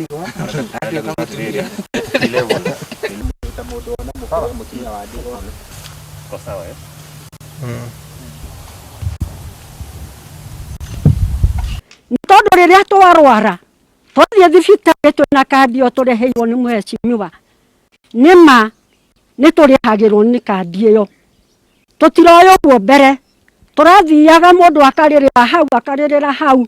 Ndigwa atuĩka mũtumia. Ta mũndũ wona mũkũrũ mũtumia wa ndigwa. Kwa sawa eh? Nĩ tondũ rĩrĩa twarwara twathiĩ thibitarĩ twĩna kandi ĩyo tũreheirwo nĩ mheshimiwa, nĩ ma nĩ tũrĩhagĩrwo nĩ kandi ĩyo. Tũtiroĩ ũguo mbere, tũrathiaga mũndũ akarĩrĩra hau akarĩrĩra hau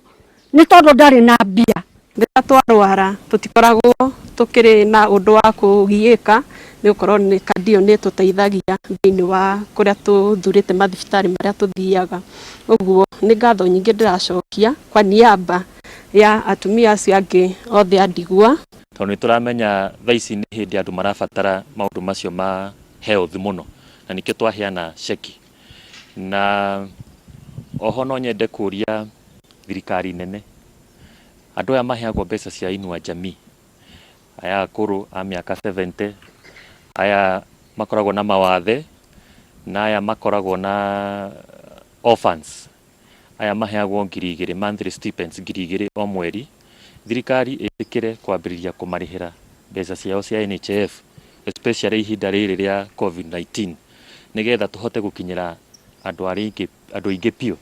nĩ tondũ ndarĩ na mbia. Rĩrĩa twarwara tũtikoragwo tũkĩrĩ na ũndũ wa kũgiĩka nĩ gũkorwo nĩ kandi ĩyo nĩ ĩtũteithagia thĩinĩ wa kũrĩa tũthurĩte mathibitarĩ marĩa tũthiaga. Ũguo nĩ ngatho nyingĩ ndĩracokia kwa niaba ya atumia acio angĩ othe a ndigwa. Tondũ nĩ tũramenya thaa ici nĩ hĩndĩ andũ marabatara maũndũ macio ma health mũno na nĩkĩo twaheana ceki. Na oho no nyende kũria thirikari nene, andũ aya maheagwo mbeca cia Inua Jamii, aya akũrũ a mĩaka 70, aya makoragwo na mawathe na aya makoragwo na orphans, aya maheagwo 2000 monthly stipends 2000 o mweri, thirikari ĩtĩkĩre kwambĩrĩria kũmarĩhĩra mbeca ciao cia NHIF especially ihinda rĩrĩ rĩa COVID-19 nĩgetha tũhote gũkinyĩra andũ arĩa aingĩ andũ aingĩ biũ.